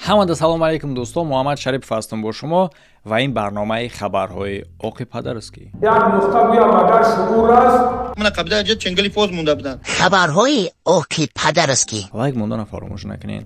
Ҳамада салом алейкум дӯстон, Муҳаммад Шарипов ҳастам бо шумо ва ин барномаи хабарҳои оқи падарский. Як нуқта гӯям, агар шуур аст. Мана қабда ҷа ченгали поз монда буданд. Хабарҳои оқи падарский. Лайк мондана фаромӯш накунед.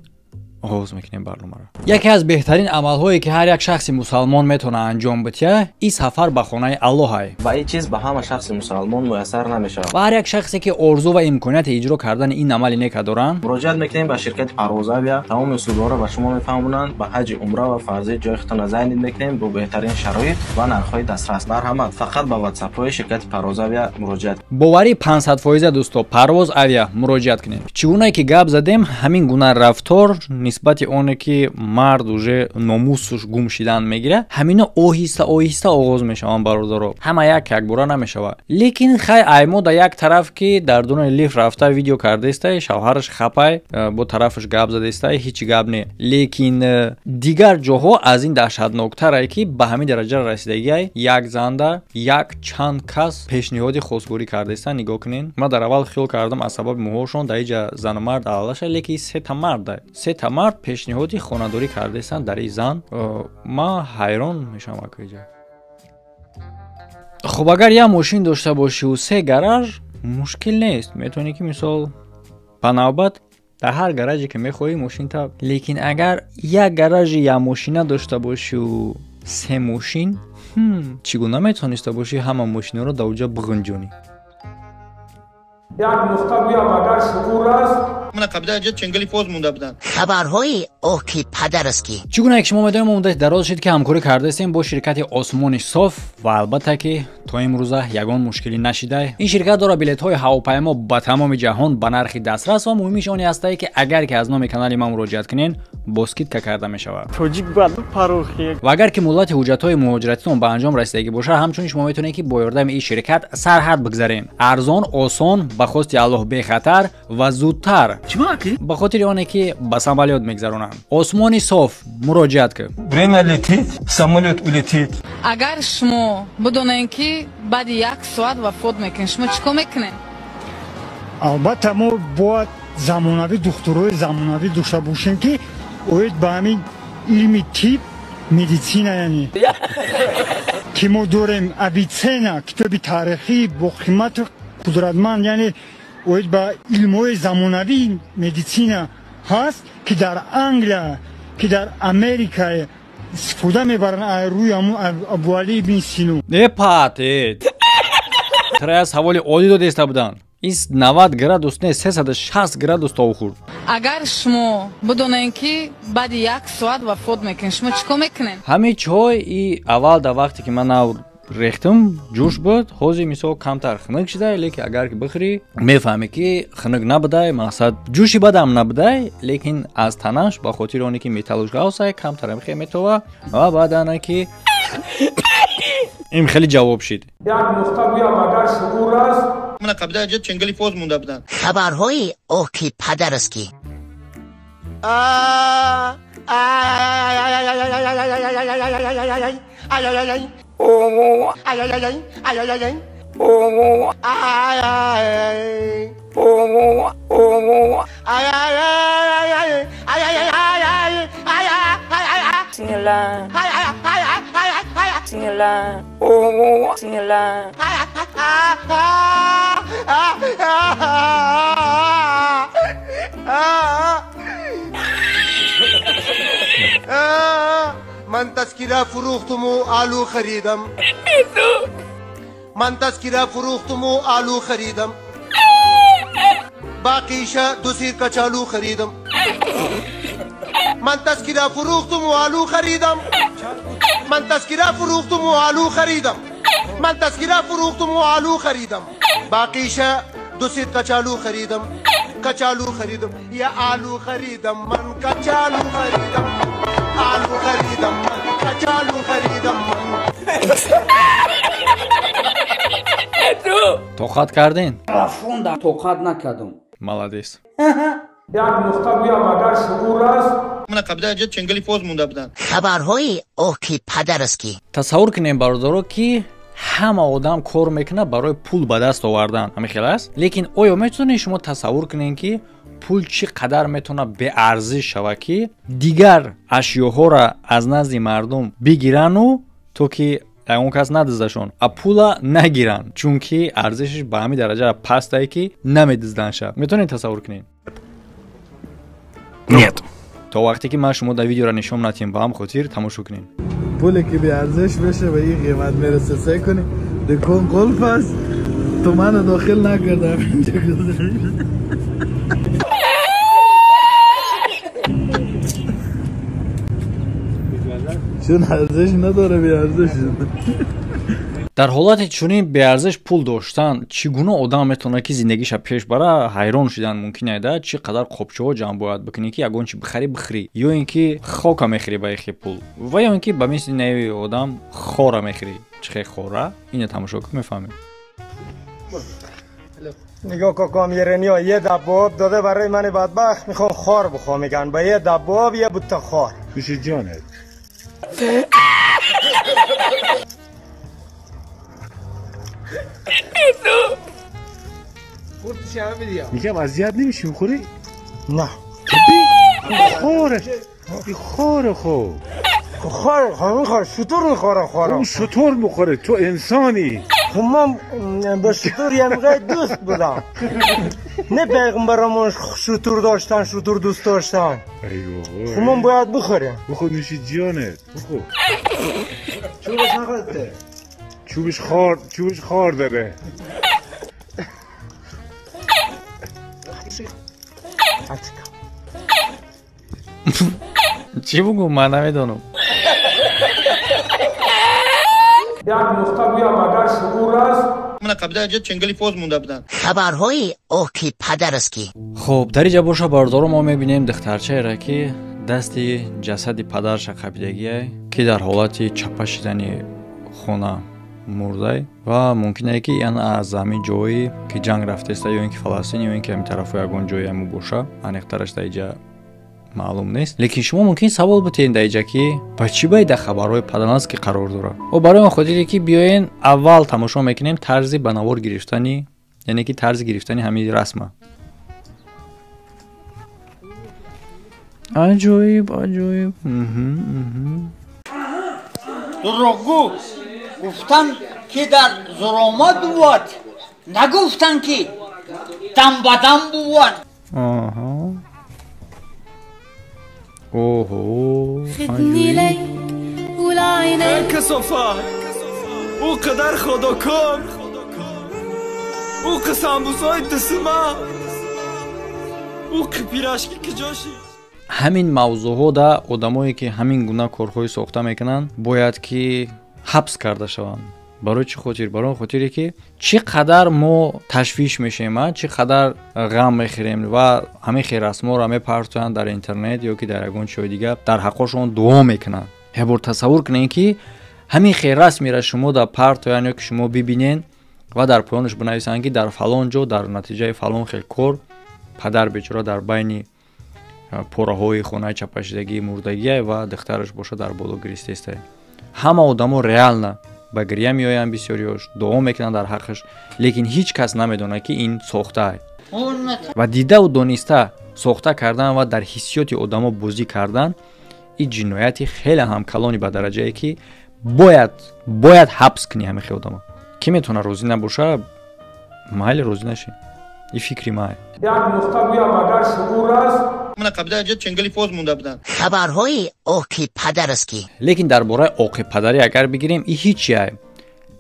Оғоз мекунем барномаро. Яке аз беҳтарин амалҳое ки ҳар як шахси мусалмон метавонад анҷом бития, ин сафар ба хонаи Аллоҳ ай. Ва ин чиз ба ҳама шахси мусалмон муяссар намешавад. Ва ҳар як шахсе ки орзу ва имконияти иҷро кардани ин амали нека доранд, муроҷиат мекунем ба ширкати Парвоз Авиа. Тамоми усулҳоро ба шумо мефаҳмонанд. Ба ҳаҷи умра ва фарзӣ ҷои худтонро зайнид мекунем бо беҳтарин шароит ва нархҳои дастрас. Марҳамат, фақат ба ватсапҳои ширкати Парвоз Авиа муроҷиат. Боварӣ 500% дӯсто, Парвоз Авиа муроҷиат кунед. Чӣ гунае ки гап задем, ҳамин гуна рафтор нисбати оне ки мард уже номусуш гум шидан мегирад, ҳамино оҳиста оҳиста оғоз мешаванд бародаро. Ҳама як якбора намешавад. Лекин хай аймо да як тараф ки дар дунои лифт рафта видео кардаистай, шавҳараш хапай, бо тарафаш гап задаистай, ҳеҷ гап не. Лекин дигар ҷоҳо аз ин даҳшатноктарае ки ба ҳамин дараҷа расидагиай, як занда як чанд кас пешниҳоди хостгорӣ кардаистанд. Нигоҳ кунед, ман дар аввал хиёл кардам аз сабаби мӯҳошон дар иҷа зану мард алалаша, лекин сета мард, сета мард пешниҳоди хонадорӣ кардаистанд дар ин зан. Ман ҳайрон мешавам акаиҷа. Хуб, агар як мошин дошта бошиву се гараж, мушкил нест, метавонӣ ки мисол ба навбат дар ҳар гараже ки мехоҳӣ мошинта. Лекин агар як гаражи як мошина дошта бошиву се мошин, чӣ гуна метавониста бошӣ ҳама мошинаро дар оҷа биғинҷонӣ? Як нуқта гӯям, агар шуур аст. Мана қабда ҷа ченгали поз монда буданд. Хабарҳои оқи падарский. Чӣ гуна ки шумо медонед, мо муддати дароз шуд ки ҳамкорӣ кардаистем бо ширкати Осмони Соф ва албатта ки то имрӯза ягон мушкилӣ нашидай. Ин ширкат дорад билетҳои ҳавопаймо ба тамоми ҷаҳон ба нархи дастрас ва муҳимиш оне ҳастае ки агар ки аз номи канали ман муроҷиат кунед, бо скидка карда мешавад. Тоҷик бояд парохи. Ва агар ки муҳлати ҳуҷҷатҳои муҳоҷиратитон ба анҷом расидагӣ бошад, ҳамчунин шумо метавонед ки бо ёрдами ин ширкат сарҳад бигзаред. Арзон, осон, ба хости Аллоҳ бехатар ва зудтар. Ба хотири оне ки ба самолёт мегзаронанд. Осмони Соф муроҷиат кун. Время летит, самолёт улетит. Агар шумо бидонед ки баъди як соат вафот мекунед, шумо чӣ кор мекунед? Албатта мо бояд замонавӣ духтурои замонавӣ дошта бошем ки оид ба ҳамин илми тиб, медицина, яъне ки мо дорем Авицена, китоби таърихӣ бо қимату қудратманд, яъне оид ба илмҳои замонавии медицина ҳаст ки дар Англия, ки дар Америка истифода мебаранд рӯи ҳамун Абуалӣ ибни Сино. Не пат, тра саволи оддӣ додеста буданд. Ис 90 градус не, 360 градус тов хӯрд. Агар шумо бидонед ки баъди як соат вафот мекунед, шумо чӣ кор мекунед? Ҳамин чой и аввал дар вақте ки ман нав рехтам ҷӯш буд, ҳозир мисол камтар хунук шидай, лекин агар ки бихӯрӣ мефаҳмӣ ки хунук набудай, мақсад ҷӯши бадам набудай, лекин аз танаш ба хотири оне ки металлуш ғавсай камтар хе метова ва баъд ана ки ин хеле ҷавоб шид. Як нуқта гӯям, агар шуур аст. Мана қабда ҷа ченгали поз монда буданд. Хабарҳои оқи падарский. من تذکره فروختم و آلو خریدم. من تذکره فروختم و آلو خریدم. باقیشه دو سیر کچالو خریدم. من تذکره فروختم و آلو خریدم. من تذکره فروختم و آلو خریدم. من تذکره فروختم و آلو خریدم. باقیشه دو سیر کچالو خریدم. کچالو خریدم یا آلو خریدم. من کچالو خریدم. آلو خریدم من کچالو خریدم من. Тоқат кардин? Рафонда тоқат накардам. Молодец. Як нуқта гӯям, агар шуур аст. Мана қабда ҷа ченгали поз монда буданд. Хабарҳои оқи падарский. Тасаввур кунем бародаро ки ҳама одам кор мекунад барои пул ба даст овардан, ҳамин хел аст. Лекин оё метавонед шумо тасаввур кунед ки Пул чӣ қадар метавонад беарзиш шава, ки дигар ашёҳоро аз назди мардум бигирану то ки ягон кас надиздашон, а пула нагиранд, чунки арзишаш ба ҳамин дараҷа пастае, ки намедизданша. Метавонед тасаввур кунед? Нет. То вақте ки ман шумо дар видеоро нишон натиҳем, ба ҳам хотир тамошо кунед. پولی که بی ارزش بشه و این قیمت میرسه، سعی کنی دکون قلف است، تو منو داخل نکردم اینجا. چون ارزش نداره، بی ارزش. Дар ҳолати чунин беарзиш пул доштан, чӣ гуна одам метавонад, ки зиндагиша пеш бара? Ҳайрон шудан мумкин айда. Чӣ қадар қопчаҳо ҷамъ бояд бикунӣ, ки ягон чи бихарӣ, бихӯрӣ, ё ин ки хока мехӯрӣ ба ихи пул, ва ё ин ки ба мисли нави одам хора мехӯрӣ. Чӣ хел хора, ина тамошо кун, мефаҳмӣ. نگاه کاکام یرنیا یه دبه آب داده برای من بدبخت، میخوام خار بخوام. میگن با یه دبه آب یه بوته خار. نوش جانت. میگم اذیت نمیشی میخوری؟ نه. خوره خوره. خب خار خار میخوره، شطور میخوره. خاره اون شطور میخوره، تو انسانی. خب من با شطور یه موقع دوست بودم. نه پیغمبرامون شطور داشتن، شطور دوست داشتن. ای بابا. خب من باید بخوریم. بخور، نوشی جانت، بخور. چوبش نخورده. چوبش خار، چوبش خار داره. Чӣ бугум, ман намедонам. Як нуқта гӯям, агар шуур аст. Мана қабида ҷа ченгали поз монда буданд. Хабарҳои оки падараски. Хуб, дар инҷа боша, бародаро, мо мебинем духтарчаеро, ки дасти ҷасади падарша қабидагие, ки дар ҳолати чапа шидани хона мурдай, ва мумкине, ки ян аз ҳамин ҷое, ки ҷанг рафтеста, ё ин ки Фаластин, ё ин ки ҳамин тарафо ягон ҷое ҳаму боша, аниқтараш дар инҷа маълум нест. Лекин шумо мумкин савол битиҳед дар инҷа, ки ба чӣ баи дар хабарҳои паданаст, ки қарор дорад. О, барои он хотире, ки биёен аввал тамошо мекунем тарзи ба навор гирифтани, яъне ки тарзи гирифтани ҳамин расма. Аҷоиб, аҷоиб. Дурӯғгӯ гуфтан, ки дар зуромат бувад, нагуфтан, ки дам ба дам бувад. Аҳа. Оҳо. Касофат, ӯ қадар худокор, ӯ қисамбусои дисима, ӯ пирашки киҷоши. Ҳамин мавзӯъҳо да одамое, ки ҳамин гуна корҳои сохта мекунанд, бояд ки ҳабс карда шаванд. Барои чӣ хотир? Барои он хотире, ки чӣ қадар мо ташвиш мешавем, чӣ қадар ғам мехӯрем ва ҳамин хел расмҳоро мепартоянд дар интернет ё ки дар ягон чиҳои дигар, дар ҳаққошон дуо мекунанд. Як бор тасаввур кунед, ки ҳамин хел расмеро шумо дар партоянд ё ки шумо бибинед ва дар поёнаш бинависанд, ки дар фалон ҷо дар натиҷаи фалон хел кор падар бечора дар байни пораҳои хонаи чапашидагии мурдагия ва духтараш боша дар боло гиристеста. Ҳама одамо реально ба гирья меоянд, бисёриёш дуо мекунанд дар ҳаққаш, лекин ҳеҷ кас намедонад, ки ин сохтаа ва дидаву дониста сохта кардан ва дар ҳиссиёти одамо бозӣ кардан ин ҷинояти хеле ҳам калони, ба дараҷае, ки бояд ҳабс кунӣ ҳамин хел одамо. Кӣ метавонад розӣ набоша? Майли, розӣ нашӣ, ин фикри май. Як нуқта гӯям, агар шуур аст. Мана қабида ҷа ченгали поз монда буданд. Хабарҳои оки падараски. Лекин дар бораи оқи падарӣ агар бигирем, и ҳичи.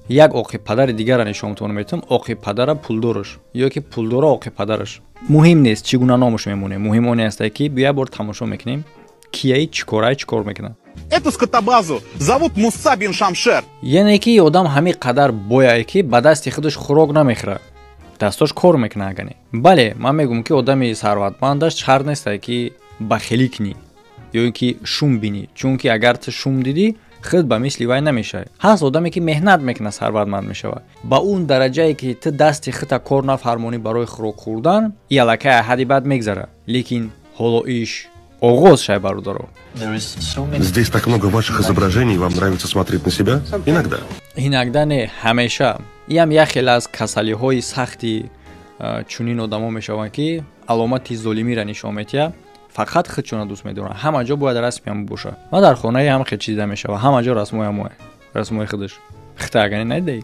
Як оқи падари дигарро нишонтон метавам. Оқи падара пулдораш ё ки пулдора оқи падараш, муҳим нест, чӣ гуна номаш мемонем, муҳим оне аст, ки як бор тамошо мекунем, кияи, чӣ корае, чӣ кор мекунад. Эту скотобазу зовут Муса бин Шамшер. Яъне ки одам ҳамин қадар бояе, ки ба дасти худаш хӯрок намехӯрад, дастош кор мекунад. Агане бале, ман мегӯм, ки одами сарватмандаш шарт нестае, ки бахелӣ кунӣ ё ин ки шум бинӣ, чунки агар ту шум дидӣ, худ ба мисли вай намешавӣ. Ҳаст одаме, ки меҳнат мекунад, сарватманд мешавад. Ба он дараҷае, ки ту дасти худта кор нафармонӣ барои хӯрок хӯрдан, и аллакай ҳадди бад мегзарад. Лекин ҳоло иш оғоз шай, бародаро. Здесь так много ваших изображений, вам нравится смотреть на себя? Иногда. Иногда не, ҳамеша. Иам як хел аз касалиҳои сахти чунин одамо мешаванд, ки Аломати золимиро нишон метиҳад. Фақат худшона дӯст медоранд. Ҳама ҷо бояд расми ҳаму боша. Ва дар хонаи ҳам хел чиз дида мешавад. Ҳама ҷо расмои ҳамое. Расмои худаш. Хита агане надидаи.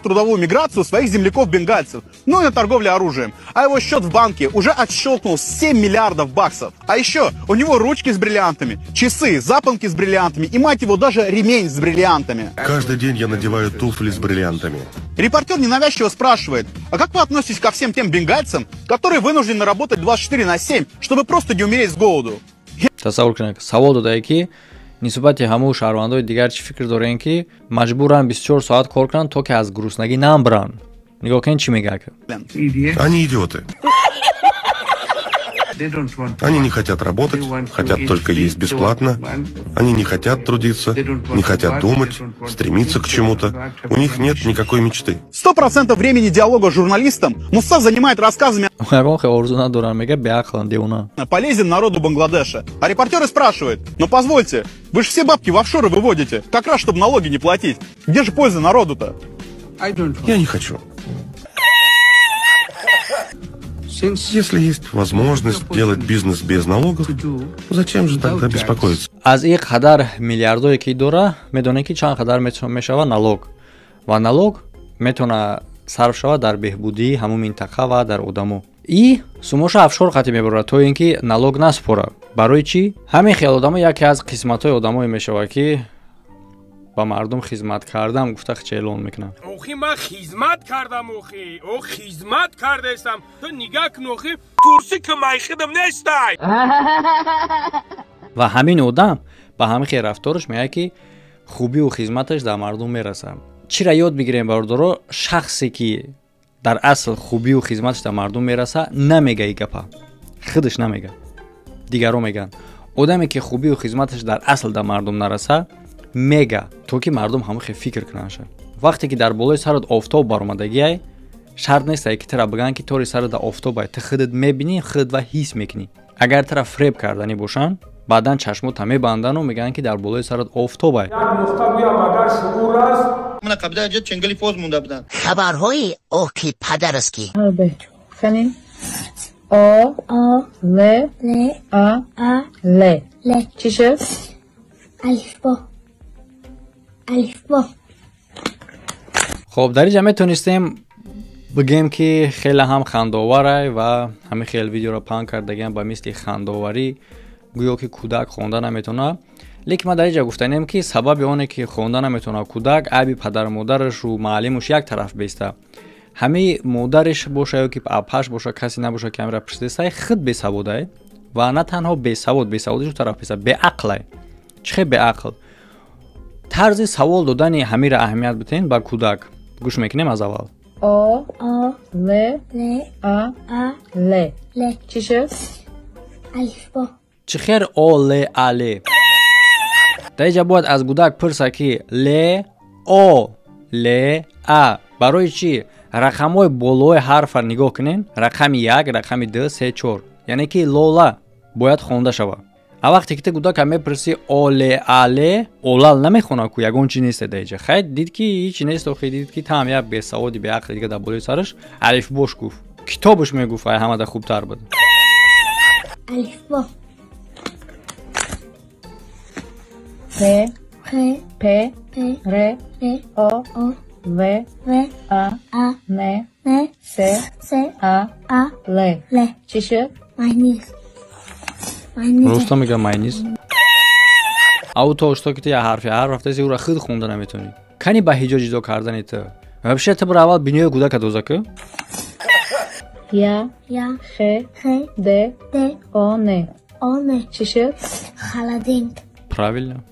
Трудовую миграцию своих земляков-бенгальцев, ну и на торговле оружием. А его счет в банке уже отщелкнул 7 миллиардов баксов. А еще у него ручки с бриллиантами, часы, запонки с бриллиантами и, мать его, даже ремень с бриллиантами. Каждый день я надеваю туфли с бриллиантами. Репортер ненавязчиво спрашивает, а как вы относитесь ко всем тем бенгальцам, которые вынуждены работать 24/7, чтобы просто не умереть с голоду? Тасаввур кунед, савол додае ки нисбати ҳамаи шаҳрвандои дигар чӣ фикр дорем, ки маҷбуранд 24 соат кор кунанд, то ки аз гуруснагӣ намбаранд. Нигоҳ кунед, чӣ мегӯяд. Они идиоты. Они не хотят работать, хотят только есть бесплатно. Они не хотят трудиться, не хотят думать, стремиться к чему-то. У них нет никакой мечты. 100% времени диалога с журналистом Мусса занимает рассказами полезен народу Бангладеша. А репортеры спрашивают, но позвольте, вы же все бабки в офшоры выводите, как раз чтобы налоги не платить. Где же польза народу-то? Я не хочу. Если есть возможность делать бизнес без налогов, зачем же тогда беспокоиться? Аз ин қадар миллиардое ки дора, медонед ки чанд қадар мешава налог. Ва налог метавона сарф шавад дар беҳбудии ҳамун минтақа ва дар одамо. И сумоша офшор қатӣ мебарад, то ин ки налог наспора. Барои чӣ? Ҳамин хел одамо яке аз қисматҳои одамое мешавад, ки ба мардум хизмат кардам гуфта хича эълон мекунам. Охи ман хизмат кардам, охи. О хизмат кардаистам. Ту нигаҳ кун, охи, курси ки майхидам нестай. Ва ҳамин одам ба ҳамин хел рафтораш мегӯяд, ки хубиву хизматаш дар мардум мерасад. Чиро ёд бигирем, бародаро? Шахсе ки дар асл хубиву хизматаш дар мардум мерасад, намега и гапа. Худаш намега. Дигаро мегӯянд. Одаме ки хубиву хизматаш дар асл дар мардум нарасад, мега, то ки мардум ҳамон хел фикр кунанд. Вақте ки дар болои сарат офтоб баромадагиай, шарт нест ки тира бигӯянд ки тори сарат дар офтобай. Ту худат мебинӣ, худат ва ҳис мекунӣ. Агар тира фреб карданӣ бошанд, баъдан чашмота мебанданду мегӯянд ки дар болои сарат офтобай. Як нуқта гӯям, агар шуур аст. Мана қабда ҷа ченгали поз монда буданд. Хабарҳои оки падараски. О, Л, А, Л. Чӣ шуд? Алифбо. Алифбо. Хоб, дар инҷа метонистем бигӯем, ки хеле ҳам хандоварай ва ҳамин хел видеоро паҳн кардагиам ба мисли хандоварӣ, гӯё ки кӯдак хонда наметавонад. Лекин ман дар инҷа гуфтанем, ки сабаби оне ки хонда наметавонад кӯдак, айби падару модарашу муаллимуш як тараф беста. Ҳамаи модараш боша ё ки апаш боша, касе набоша, ки ҳамира пурсидесай, худ бесаводай ва на танҳо бесавод, бесаводишу тараф беста, беақлай. Чӣ хел беақл? Тарзи савол додани ҳамира аҳамият битен ба кӯдак. Гӯш мекунем аз аввал. О, Л, А, Л. Чӣ шуд? Алифбо. Чӣ хел О, Л, А, Л? Дар инҷа бояд аз кӯдак пурса, ки Л, О, Л, А. Барои чӣ? Рақамҳои болои ҳарфа нигоҳ кунем. Рақами 1, рақами 2, 3, 4. Яъне ки лола бояд хонда шавад. А вақте ки ту кӯдака мепурсӣ О, Л, А, Л, олал намехонад ку, ягон чи нест дар инҷа. Хай, дид ки ҳичи нест, охи дид ки таам як бесаводи беақли дига дар болои сараш алифбош гуфт. Китобаш мегуфт, ай ҳамада хубтар буд. Алифбо. П, Х, П, П, Р, Р, О, О, В, В, А, А, Н, Н, С, С, А, А, Л. Л. Чӣ шуд? Майниз. Майниз. Просто мегӯям майниз. Ау то что ки ту як ҳарфи ҳарф рафтаси, ӯра худ хонда наметавонӣ. Кани ба ҳиҷо ҷудо кардани ту. Вообще ту бира аввал бинои кӯдака доза ку. Я, Я, Х, Х, Д, Д, О, Н. О, Н. Чӣ шуд? Холодильник. Правильно.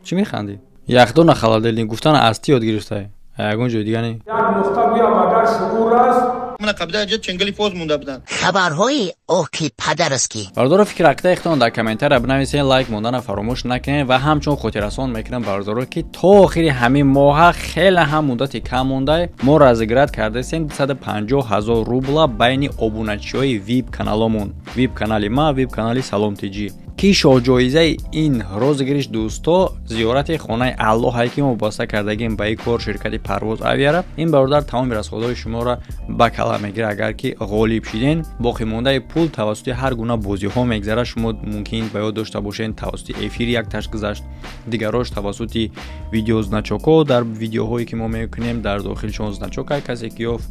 Чӣ механдӣ? Яхдона холодильник гуфтан аз ти ёд гирифтай. Ягон ҷои дига не. Як нуқта гӯям, агар шуур аст. Мана қабда ҷа ченгали поз монда буданд. Хабарҳои оки падараски. Бародаро, фикр ақидаи худтон дар комментария бинависед, лайк мондана фаромӯш накунед ва ҳамчун хотиррасон мекунам, бародаро, ки то охири ҳамин моҳа хеле ҳам муддати кам монда, мо разыграть кардастем 250 ҳазор рубла байни обуначиҳои вип каналомон. Вип канали ма, вип канали Салом ТЖ. Ки шоҳҷоизаи ин розыгрыш, дӯсто, зиёрати хонаи Аллоҳае, ки мо вобаста кардагим ба ин кор ширкати Парвоз Авиара. Ин бародар тамоми расходҳои шуморо ба кала мегирад, агар ки ғолиб шиден. Боқимондаи пул тавассути ҳар гуна бозиҳо мегзарад. Шумо мумкин ба ёд дошта бошед, тавассути эфир якташ гузашт, дигарош тавассути видеозначокҳо. Дар видеоҳое ки мо мекунем, дар дохилшон значок, касе ки ёфт,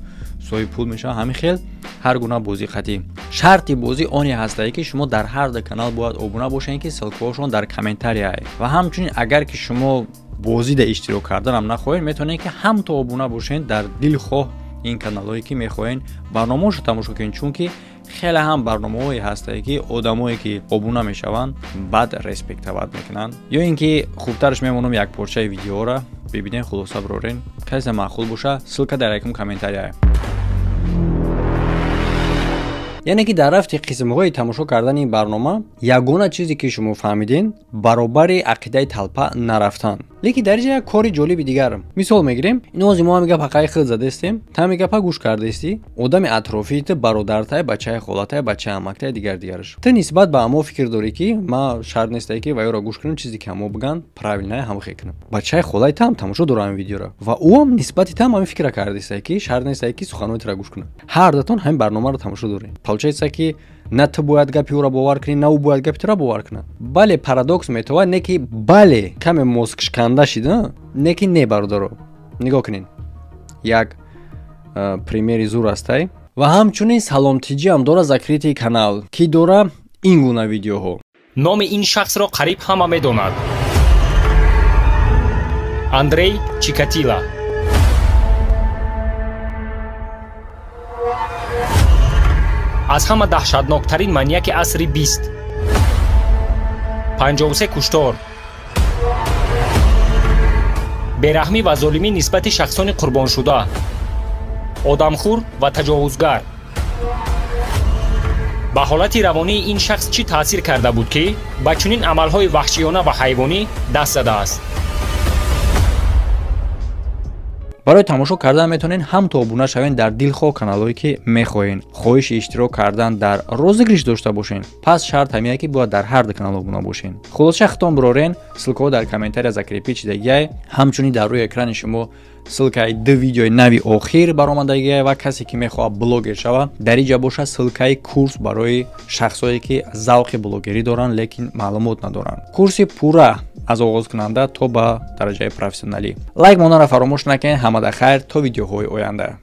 соҳиби пул мешавад. Ҳамин хел ҳар гуна бозӣ қатӣ. Шарти бозӣ оне ҳастае, ки шумо дар ҳар ду канал бояд обуна бошед, ки ссылкаҳошон дар комментарияе. Ва ҳамчунин, агар ки шумо бозида иштирок карданам нахоҳед, метавонед, ки ҳамто обуна бошед дар дилхоҳ ин каналҳое ки мехоҳед барномаошо тамошо кунед, чунки хеле ҳам барномаҳое ҳастае, ки одамое ки обуна мешаванд, баъд респектовать мекунанд. Ё ин ки хубтараш мемонам, як порчаи видеоро бибинед, хулоса бирорен. Касе маъқул боша, ссылка дар якум комментария. Яъне ки дар рафти қисмҳои тамошо кардани ин барнома ягона чизе ки шумо фаҳмидин, баробари ақидаи талпа нарафтан. Лекин дар инҷа як кори ҷолиби дигар мисол мегирем. Инози мо ҳами гап ҳаққаи худ задестем, та ҳами гапа гӯш кардестӣ, одами атрофии ту, бародартай, бачаи холатай, бачаи амактай, дигар дигараш. Ту нисбат ба амо фикр дорӣ, ки ма шарт нестае, ки ваёро гӯш кунам, чизе ки амо биган правильное, ҳамхе кунам. Бачаи холаи таам тамошо дора ҳамин видеоро ва ӯам нисбати таам ҳамин фикра кардестае, ки шарт нестае, ки суханои тура гӯш кунам. Ҳар датон ҳамин барномаро тамошо доред. Получается, ки на ту бояд гапи ӯро бовар кунӣ, на ӯ бояд гапи туро бовар кунад. Бале, парадокс метавад, не ки бале, каме мозгшканда шида, не ки не. Бародаро, нигоҳ кунед, як примери зур астай. Ва ҳамчунин Саломтиҷӣ ҳам дора закрытый канал, ки дора ин гуна видеоҳо. Номи ин шахсро қариб ҳама медонад: Андрей Чикатила. Аз ҳама даҳшатноктарин маньяки асри бист. 53 куштор, бераҳмӣ ва золимӣ нисбати шахсони қурбоншуда, одамхӯр ва таҷовузгар. Ба ҳолати равонии ин шахс чӣ таъсир карда буд, ки ба чунин амалҳои ваҳшиёна ва ҳайвонӣ даст задааст? Барои тамошо кардан метавонед ҳам то обуна шавед дар дилхоҳ каналҳое ки мехоҳед. Хоҳиши иштирок кардан дар розыгрыш дошта бошед, пас шарт ҳамия, ки бояд дар ҳар ду канал обуна бошед. Хулоса, хитом бирорен, ссылкаҳо дар комментария закрепить шидагиай. Ҳамчунин дар рӯи экрани шумо ссылкаи ду видеои нави охир баромадагиай. Ва касе ки мехоҳад блогер шавад, дар инҷа боша ссылкаи курс барои шахсое ки завқи блогерӣ доранд, лекин маълумот надоранд. Курси пурра аз оғозкунанда то ба дараҷаи профессионалӣ. Лайк монданро фаромӯш накунед. Ҳамада хайр, то видеоҳои оянда.